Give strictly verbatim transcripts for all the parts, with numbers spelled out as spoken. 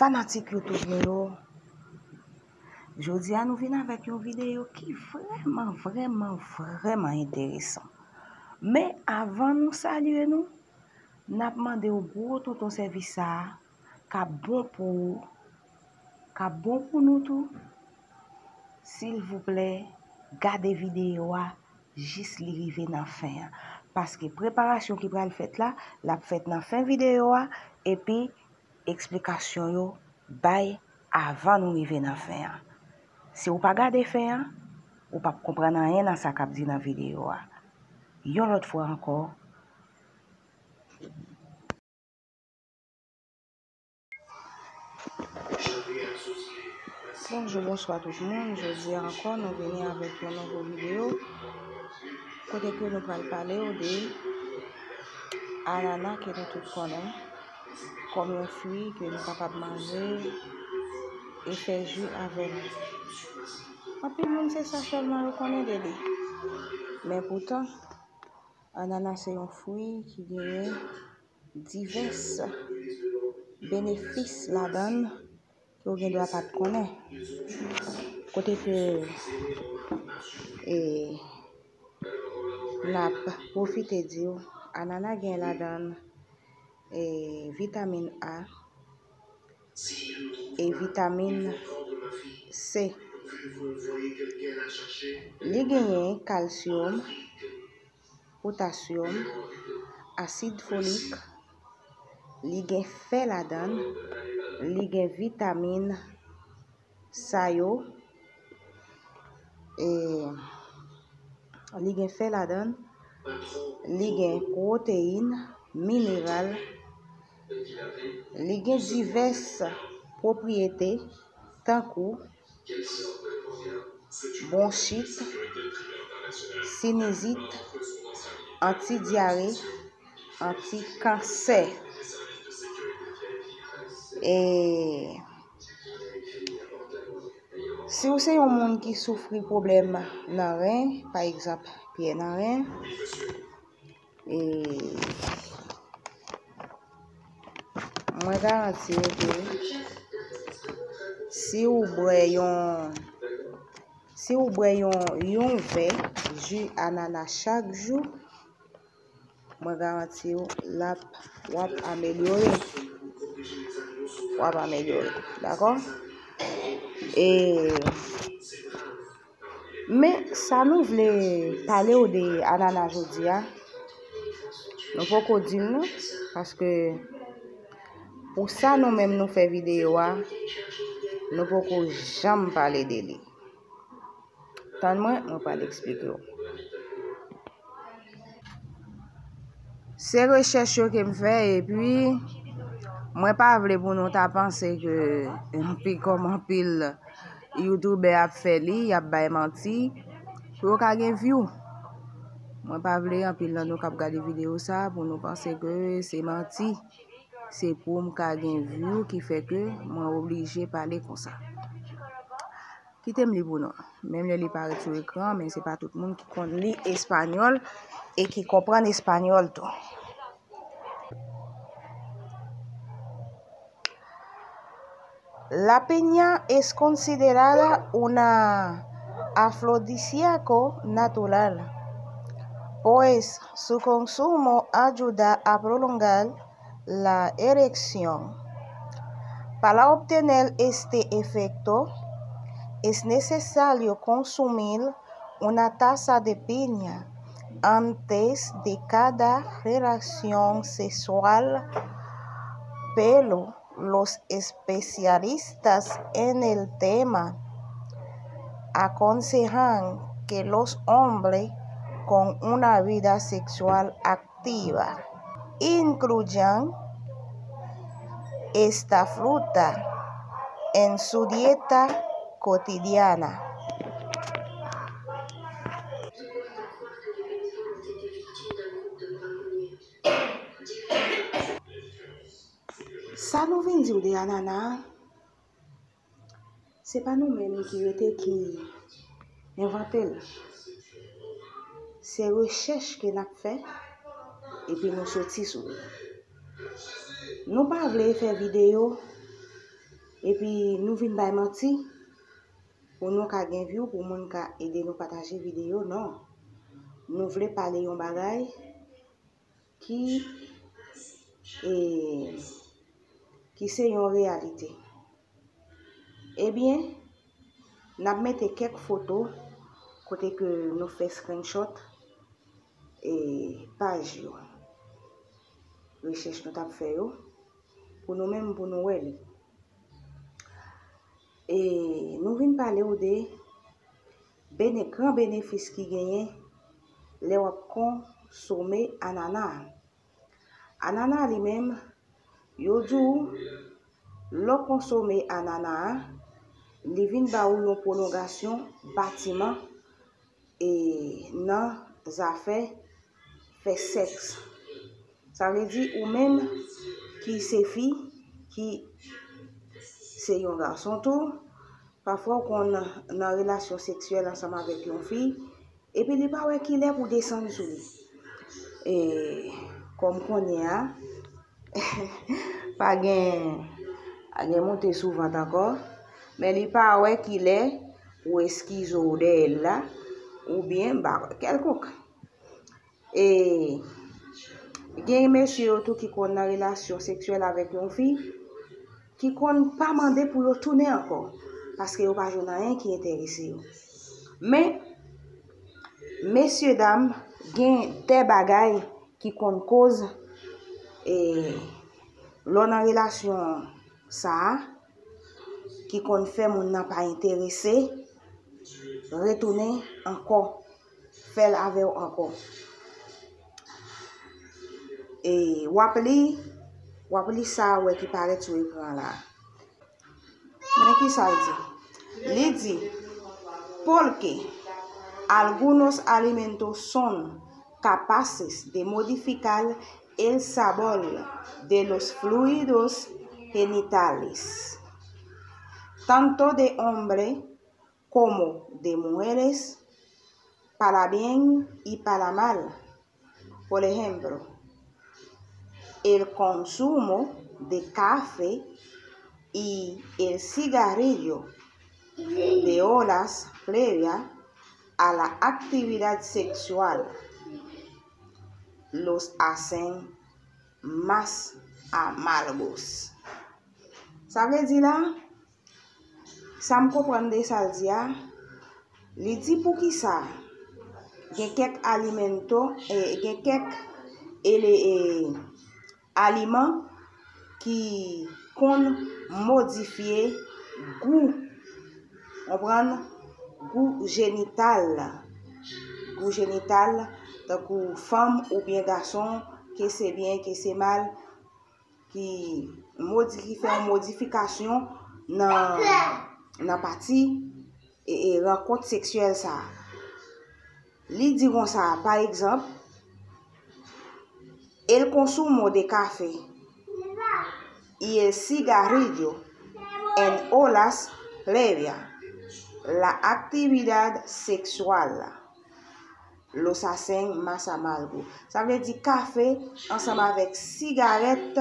Fanatik YouTube nou yo, jodi a nou vin avèk yon videyo ki vrèman, vrèman, vrèman enteresan. Men avan nou salye nou, n ap mande w gwo tonton sèvis sa a k ap bon pou ou, k ap bon pou nou tou. Silvouplè, gade videyo a jis li rive nan fen an. Paske preparasyon ki pral fèt la, l ap fèt nan fen videyo a, epi eksplikasyon yo bay avan nou rive nan fen an. Si w pa gade fen an, ou p ap konprann anyen nan sa k ap di nan videyo a. Yon lòt fwa ankò, bonjou, bonswa tout moun. Jodi a ankò, nou vini avèk yon nouvo videyo kote ke nou pral pale w de anana ke nou tout konnen kòm yon fwi ke nou kapab manje e fè ji avè l. Anpil moun se sa sèlman yo konnen de li. Men poutan, anana se yon fwi ki genyen divès benefis ladan l ke w gen dwa pa t konnen. Kote ke, e, n ap pwofite di w, anana gen ladan l, e, vitamin A e vitamin C. Li genyen kalsyòm, potasyòm, asid folik, li gen fè ladan l, li gen vitamin sa yo, e, li gen fè ladan l, li gen pwoteyin, mineral, li gen divès pwopriyete tankou bwonchit, sinizit, antidyare, antikansè. E si w se yon moun ki soufri pwoblèm nan ren, pa egzanp, pyè nan ren, e mwen garanti w ke si w bwè yon, si w bwè yon, yon vè ji anana chak jou, mwen garanti w, l ap, w ap amelyore. W ap amelyore. Dakò? E, men, sa nou vle pale w de anana jodi a, nou poko di l non, paske pou sa nou menm nou fè videyo a, nou poko janm pale de li. Tann mwen, mwen pral eksplike w. Se rechèch yo ke m fè, epi mwen pa vle pou nou ta panse ke, anpi-, kòm anpil youtubè ap fè li, y ap bay manti, pou yo ka gen view. Mwen pa vle anpil nan nou k ap gade videyo sa pou nou panse ke se manti. Se pou m ka gen view ki fè ke mwen oblije pale konsa. Kite m li pou nou. Menm lè li parèt sou ekran, men se pa tout moun ki konn li espanyòl e ki konprann espanyòl tou. La piña es considerada una afrodisíaco natural, pues su consumo ayuda a prolongar la erección. Para obtener este efecto, es necesario consumir una taza de piña antes de cada relación sexual, pero los especialistas en el tema aconsejan que los hombres con una vida sexual activa incluyan esta fruta en su dieta cotidiana. Sa nou vin di w de anana a, se pa nou menm ki rete ki envante l. Se rechèch ke n ap fè, epi nou soti sou li. Nou pa vle fè videyo Epi nou vin bay manti pou nou ka gen view, pou moun ka ede nou pataje videyo, non. Nou vle pale yon bagay ki, e, ki se yon reyalite. Ebyen, n ap mete kèk foto kote ke nou fè screenshot, e, paj yo. Rechèch nou t ap fè yo, pou nou menm, pou nou wè li. E nou vin pale w de bene-, gran benefis ki genyen lè w ap konsome anana. Anana li menm, yo di w, lè w konsome anana a, li vin ba ou yon pwolongasyon batiman, e nan zafè fè sèks. Sa vle di ou menm ki se fi, ki se yon gason tou, pafwa w konn nan relasyon seksyèl ansanm avèk yon fi, epi li pa wè kilè pou desann sou li. E kòm kounye a, pa gen, pa gen moute sou vant ankò, men li pa wè kilè pou eskize w dèyè l la, oubyen bagay kèlkonk. E gen mesye yo tou ki konn nan relasyon seksyèl avèk yon fi, ki konn pa mande pou yo tounen ankò, paske yo pa jwenn anyen ki enterese yo. Men, mesye dam, gen de bagay ki konn koz, e, lè w nan relasyon sa a, ki konn fè moun nan pa enterese, retounen ankò, fè l avè w ankò. E w ap li, w ap li sa a wè ki parèt sou ekran la. Men ki sa l di. Li di, porque algunos alimentos son capaces de modificar el sabor de los fluidos genitales, tanto de hombre como de mujeres, para bien y para mal. Por ejemplo, el consumo de café y el cigarrillo de horas previa a la actividad sexual los hacen más amargos. Sa vle di la, sa m konprann de sa l di a, li di poukisa gen kèk alimento, e, gen kèk ele-, e, aliman ki konn modifye gou, konprann, gou jenital, gou jenital, tankou fanm oubyen gason, ke se byen, ke se mal, ki modi-, ki fè yon modifikasyon nan, nan pati, e, e, rankont seksyèl sa a. Li di konsa, pa egzanp, el consumo de café y el cigarrillo en horas previa la actividad sexual los hacen más amargo. Sa vle di kafe ansanm avèk sigarèt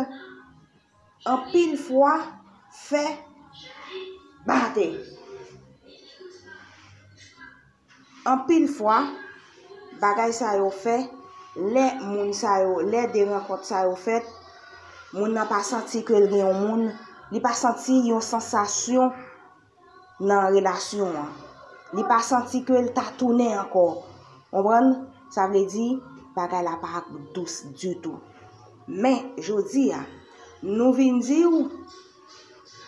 anpil fwa fè bate. Anpil fwa, bagay sa yo fè, lè moun sa yo, lè de rankont sa yo fèt, moun nan pa santi ke l gen yon moun, li pa santi yon sansasyon nan relasyon an. Li pa santi ke l ta tounen ankò. Konprann? Sa vle di, bagay la pa dous ditou. Men, jodi a, nou vin di w,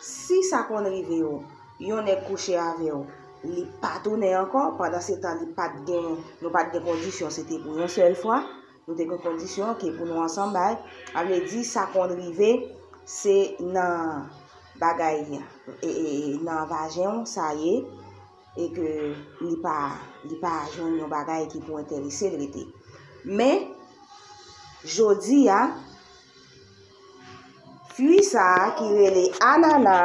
si sa konn rive w, yon nèg kouche avè w, li pa tounen ankò, pandan se tan li pa t gen, nou pa t gen kondisyon, se te pou yon sèl fwa, nou te gen kondisyon ke pou nou ansanm bay, sa vle di sa konn rive, se nan bagay, e, e, e, nan vajen w, sa ye, e ke li pa, li pa jwenn yon bagay ki pou enterese l rete. Men, jodi a, fwi sa a ki rele anana,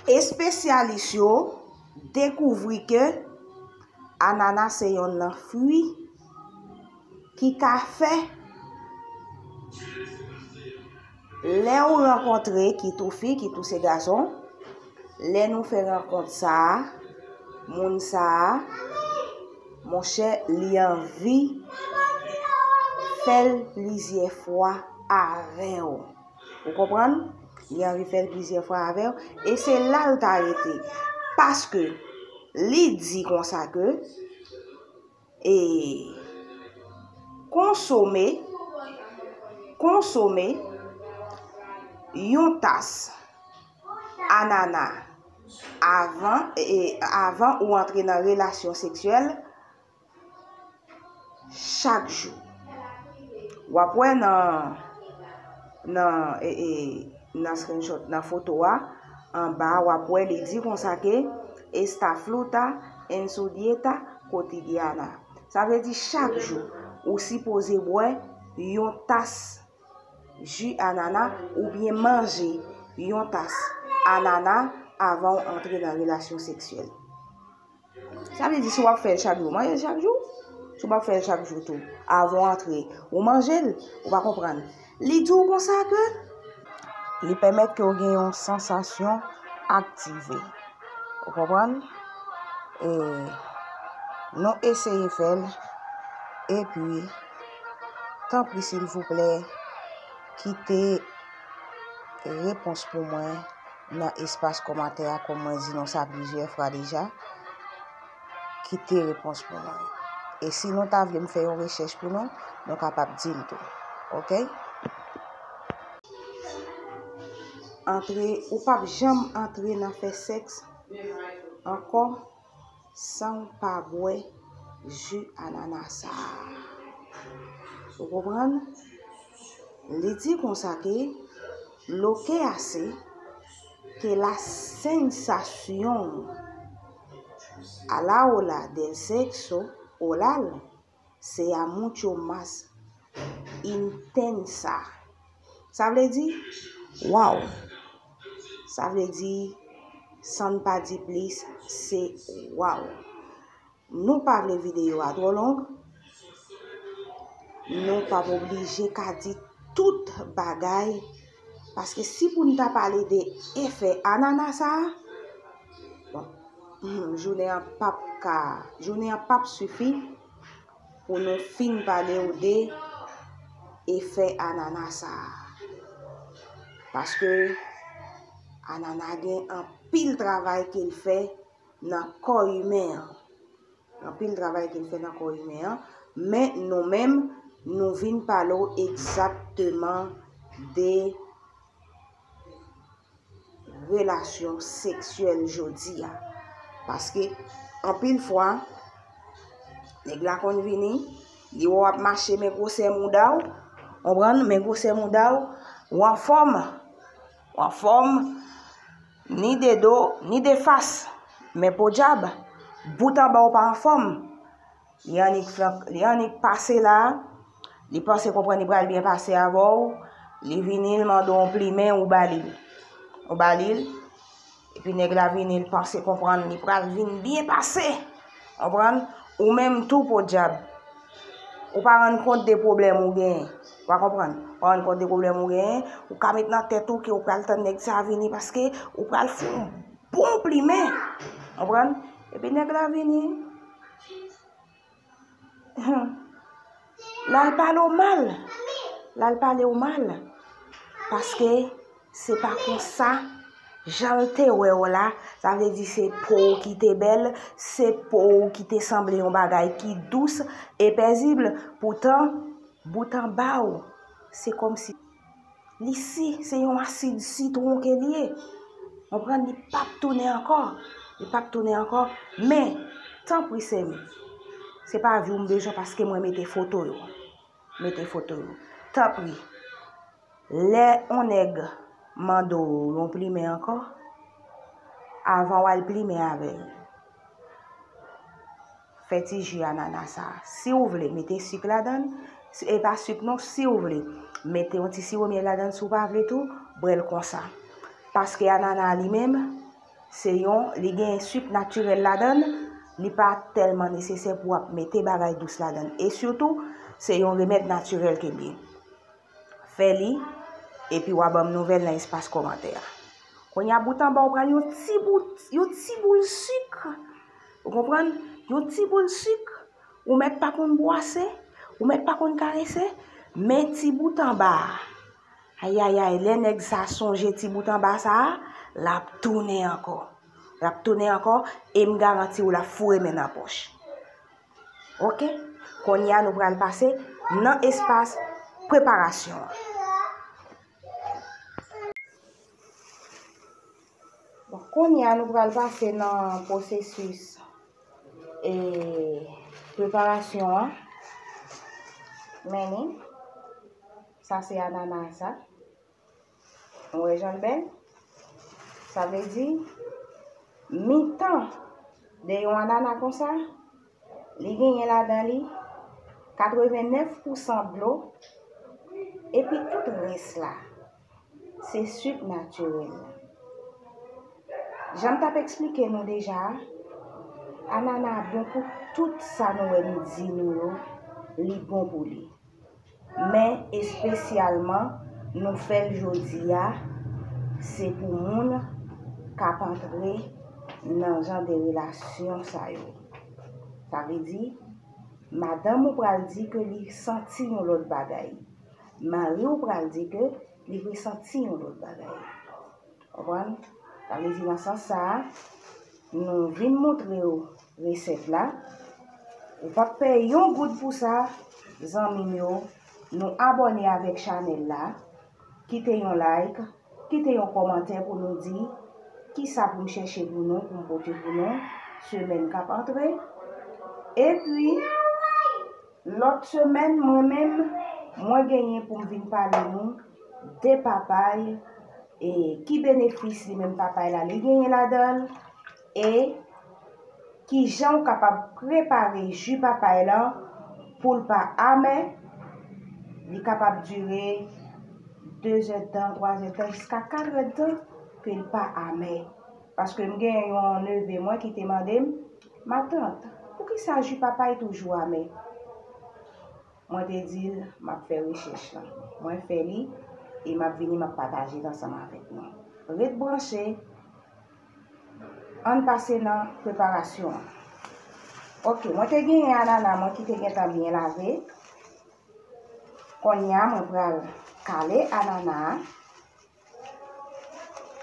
espesyalis yo dekouvri ke anana se yonn nan fwi ki ka fè Lè ou rankontre kit ou fi, kit ou se gason, lè nou fè rankont sa a, moun sa a, monchè, li anvi fè l plizyè fwa avè w. Ou konprann? Li anvi fè l plizyè fwa avè w. E se la l ta rete. Paske li di konsa ke e konsome, konsome yon tas anana avan, e, avan ou antre nan relasyon seksyèl chak jou. W ap wè nan, nan, e, e, nan screenshot, nan foto a, anba a, w ap wè li di konsa ke "Esta fruta en su dieta cotidiana". Sa vle di chak jou, ou sipoze bwè yon tas ji anana oubyen manje yon tas anana avan w antre nan relasyon seksyèl. Sa vle di, si w ap fè l chak jou, manje l chak jou. Si w p ap fè l chak jou tou, avan w antre, ou manje l, ou pa konprann. Li di w konsa ke li pèmèt ke w gen yon sansasyon aktive. Ou konprann? E nou eseye fè l. Epi, tanpri, silvouplè, kite repons pou mwen nan espas kòmantè a, kòm mwen di nou sa plizyè fwa deja. Kite repons pou mwen. E si nou ta vle m fè yon rechèch pou nou, nou kapab di l tou. Oke? Antre, ou p ap janm antre nan fè sèks ankò san w pa bwè ji anana sa a. Ou konprann? Li di konsa ke "lo que hace que la sensación a la hora del sexo oral sea mucho más intensa". Sa vle di, waw. Sa vle di, san n pa di plis, se waw. Nou pa vle videyo a twò long. Nou p ap oblije ka di tout bagay. Paske si pou n ta pale de efè anana sa a, bon, jounen an p ap ka, jounen an p ap sifi pou nou fin pale w de efè anana sa a. Paske anana gen anpil travay ke l fè nan kò imen an. Anpil travay ke l fè nan kò imen an. Men nou menm, nou vin pale w egzakteman de relasyon seksyèl jodi a. Paske anpil fwa, nèg la konn vini, li wè w ap mache, men gwosè mouda w, konprann, men gwosè mouda w, ou anfòm, ou anfòm, ni de do, ni de fas, men podyab, bout anba w pa anfòm. Li annik flank, li annik pase la, li panse konprann li pral byen pase avè w, li vini, l mande w yon plimen, ou ba li l. Ou ba li l, epi nèg la vini, l panse konprann li pral vin byen pase. Konprann? Ou menm tou, podyab. Ou pa rann kont de pwoblèm ou genyen. Ou pa konprann? Ou pa rann kont de pwoblèm ou genyen. Ou ka met nan tèt ou ke ou pral tann nèg sa vini paske ou pral fè yon bon plimen. Konprann? Epi nèg la vini. L al pale w mal. L al pale w mal. Paske se pa konsa jan l te wè w la. Sa vle di se po w ki te bèl, se po w ki te sanble yon bagay ki dous e pezib. Poutan, bout anba w, se kòmsi li si, se yon asid sitwon ke li ye. Konprann? Li p ap tounen ankò. Li p ap tounen ankò. Men, tanpri, sè m, se pa vi w m bezwen paske mwen mete foto yo. Mete foto yo. Tanpri, lè yon nèg mande w yon plimen ankò, avan w al plimen avè l, fè ti ji anana sa a. Si w vle, mete sik ladan l. Si, e pa sik non, si w vle, mete yon ti siwo myèl ladan l. Si w pa vle tou, bwè l konsa. Paske anana a li menm, se yon, li gen sik natirèl ladan l, li pa tèlman nesesè pou w ap mete bagay dous ladan l. E sitou, se yon remèd natirèl ke l ye. Fè li, epi w a ban m nouvèl nan espas kòmantè a. Kounye a, bout anba, ou pral yon ti bout, yon ti boul sik. Ou konprann? Yon ti boul sik. Ou mèt pa konn bwase, ou mèt pa konn karese, men ti bout anba a. Ayayay, lè nèg sa sonje ti bout anba sa a, l ap tounen ankò. L ap tounen ankò, e m garanti w l ap foure men nan pòch. Oke? Kounye a, nou pral pase nan espas preparasyon an. Bon, kounye a, nou pral pase nan pwosesis, e, preparasyon an. Men li, sa se anana sa. Ou wè jan l bèl? Sa vle di, mitan de yon anana konsa, li genyen ladan li katrevennnèf pousan dlo, epi tout rès la, se sik natirèl. Jan m t ap eksplike nou deja a, anana bon pou tout sa nou wè m di nou yo, li bon pou li. Men espesyalman, nou fè l jodi a, se pou moun k ap antre nan jan de relasyon sa yo. Sa vle di, madanm ou pral di ke li santi yon lòt bagay. Mari w pral di ke li resanti yon lòt bagay. Konprann? Sa vle di nan sans sa a, nou vin montre w resèt la. Ou p ap peye yon goud pou sa, zanmi m yo. Nou abòne avèk chanèl la. Kite yon like, kite yon kòmantè pou nou di kisa pou m chèche pou nou, pou m pote pou nou, semèn k ap antre. Epi, lòt semèn, mwen menm, mwen genyen pou m vin pale nou de papay, e ki benefis li menm papay la li genyen ladan l, e kijan w kapab prepare ji papay la pou l pa amè. Li kapab dire de zèdtan, twa zèdtan, jiska kat èdtan ke l pa amè. Paske m gen yon neve mwen ki te mande m, "Matant, poukisa ji papay toujou amè?" Mwen te di l, m ap fè rechèch lan. Mwen fè li, e m ap vini, m ap pataje l ansanm avèk nou. Ret branche, ann pase nan preparasyon an. Oke, mwen te genyen anana mwen ki te gentan byen lave. Kounye a, mwen pral kale anana a.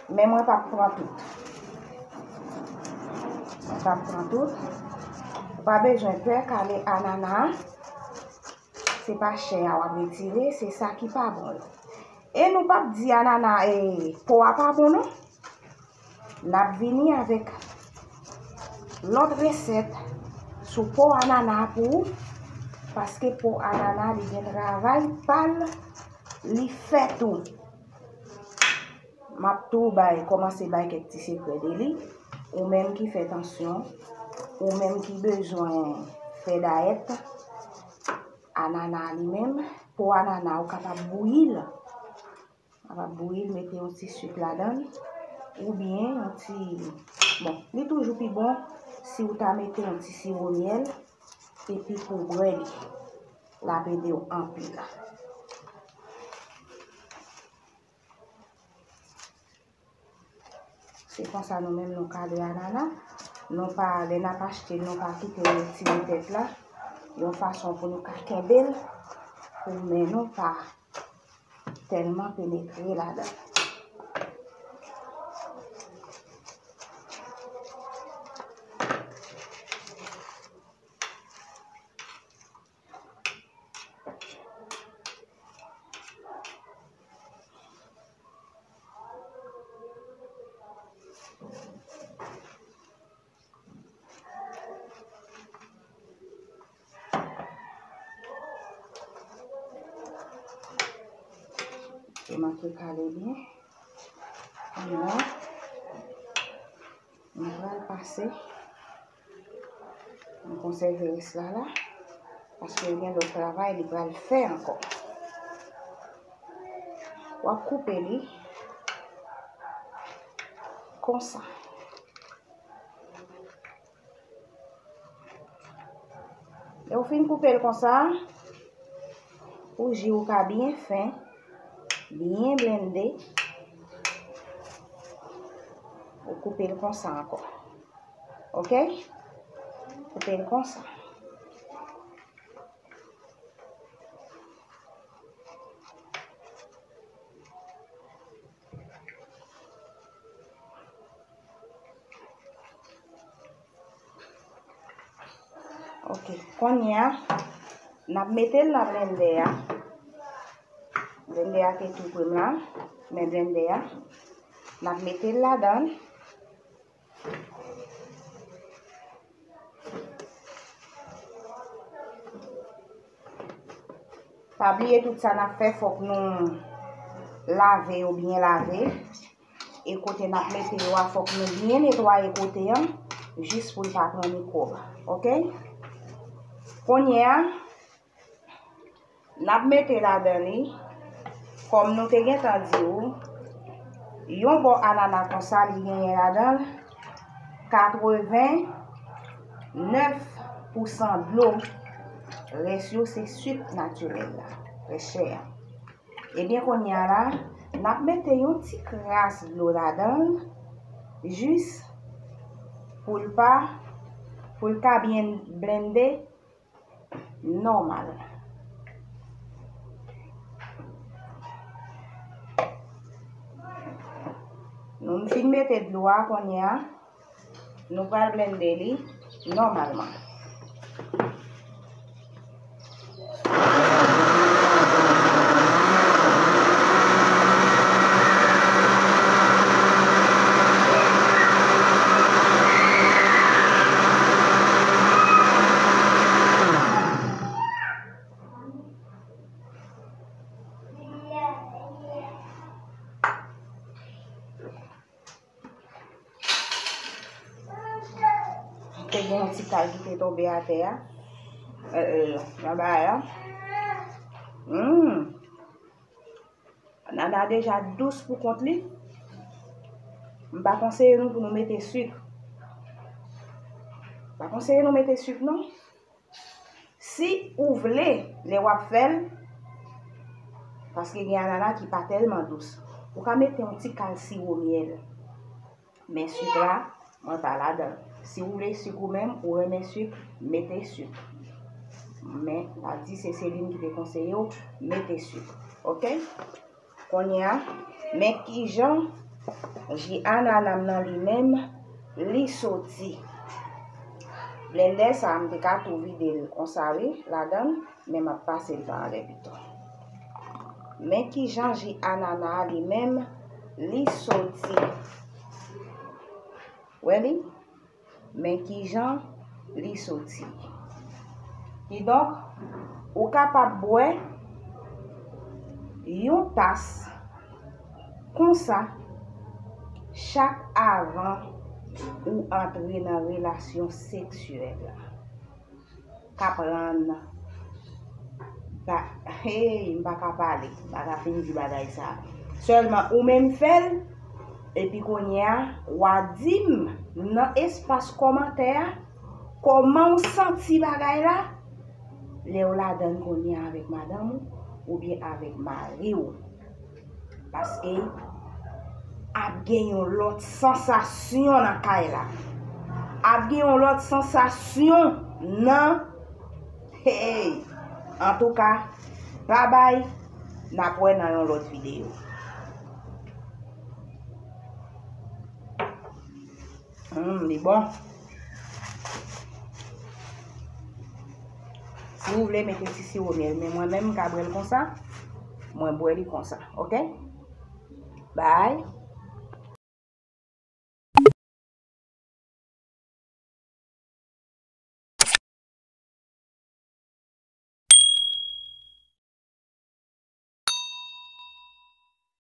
Men mwen p ap pran tout. Mwen p ap pran tout. Ou pa bezwen pè kale anana a. Se pa chè a w ap retire, se sa ki pa bon yo. E nou p ap di anana, e, po a pa bon non. N ap vini avèk lòt resèt sou po anana pou ou, paske po anana li gen travay pa l, li fè tou. M ap tou bay, kòmanse bay kèk ti sekrè de li. Ou menm ki fè tansyon, ou menm ki bezwen fè dayèt, anana li menm, po anana ou kapab bouyi l. Kapab bouyi l, mete yon ti sik ladan l, oubyen yon ti, bon, li toujou pi bon si ou ta mete yon ti siwo myèl, epi pou bwè li, l ap ede w anpil. Se konsa nou menm nou kale anana. Nou pa, lè n ap achte l, nou pa kite l retire tèt la, yon fason pou nou ka kenbe l, pou men nou pa tèlman penetre ladan l. Te manke kale byen. Kounye a, mwen pral pase. Mwen konsève rès la la, paske l gen lòt travay li pral fè ankò. W ap koupe li konsa. Lè w fin koupe l konsa, pou ji w ka byen fen, Byen blende. Ou koupe l konsa ankò. Ok? Koupe l konsa. Ok, kounye a, n ap mete l nan blendè a. Blendè a te tou pre m la, men blendè a, n ap mete l ladan l. Pa bliye tout sa n ap fè, fòk nou lave yo byen lave. E kote n ap mete yo a, fòk nou byen netwaye kote an, jis pou l pa pran mikwòb. Ok? Kounye a, n ap mete ladan li, kòm nou te gentan di w, yon bò anana konsa li genyen ladan l, katreven nèf pousan dlo, rès yo se sik natirèl la, rès chè a. Ebyen, kounye a la, n ap mete yon ti kras dlo ladan l, jis pou l pa, pou l ka byen blende nòmal. Nou fin mete dlo a kounye a, nou pral blende li nòmalman. Te gen yon ti kal ki te tonbe atè a. Euh, euh, nan bagay la. Hmm. Nana deja dous pou kont li. M pa konseye nou pou nou mete sik. M pa konseye nou mete sik, non. Si ou vle, lè w ap fè l, paske gen anana ki pa tèlman dous, ou ka mete yon ti kal siwo myèl. Men sik la, mwen pa ladan l. Si ou vle sik ou menm, ou renmen sik, mete sik. Men, m ap di se Celine ki te konseye w, mete sik. Ok? Kounye a, men kijan ji anana m nan li menm, li soti. Blendè sa a, m te ka tou vide l konsa, wi, ladan l, men m ap pase l pa anlè pito. Men kijan ji anana a li menm, li soti. Wè li? Men kijan li soti. Kidonk, ou kapab bwè yon tas konsa chak avan ou antre nan relasyon seksyèl. Ka pran ba, hey, m pa ka pale, m pa ka fin di bagay sa. Sèlman ou menm fè l, epi kounye a, w a di m nan espas kòmantè a, kòman w santi bagay la, lè w ladan l kounye a avèk madanm ou, oubyen avèk mari w. Paske ap gen yon lòt sansasyon nan kay la. Ap gen yon lòt sansasyon nan, hey! Antouka, babay, n ap wè nan yon lòt videyo. Hmm, li bon. Si ou vle, mete ti siwo myèl, men mwen menm, m ka bwè l konsa. Mwen bwè li konsa, ok? Bye.